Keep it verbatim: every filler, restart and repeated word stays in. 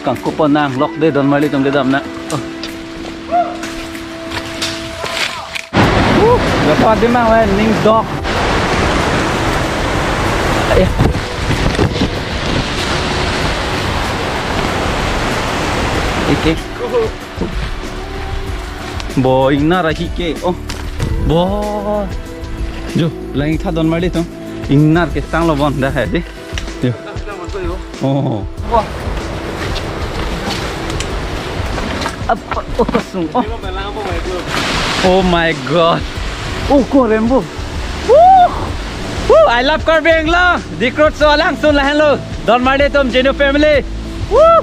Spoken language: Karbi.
Angko po nanglok de, don marli atum kedam na. Oh. Woo! Dapat di mang, weh, ning dok. Ayo. Ike. Bo, ingnar ahi ke. Oh. Bo. Jo, lang ingtha don marli atum. Ingnar ke tanglo bon dah hai di. Jo. Oh. Wah. Apa? Oh, kosong. Oh. Oh my God. Oh, ko rainbow. Woo! Woo! I love Karbi Anglong. Dikrut so alang sun lahenlo. Don marli atum, Genu family. Woo!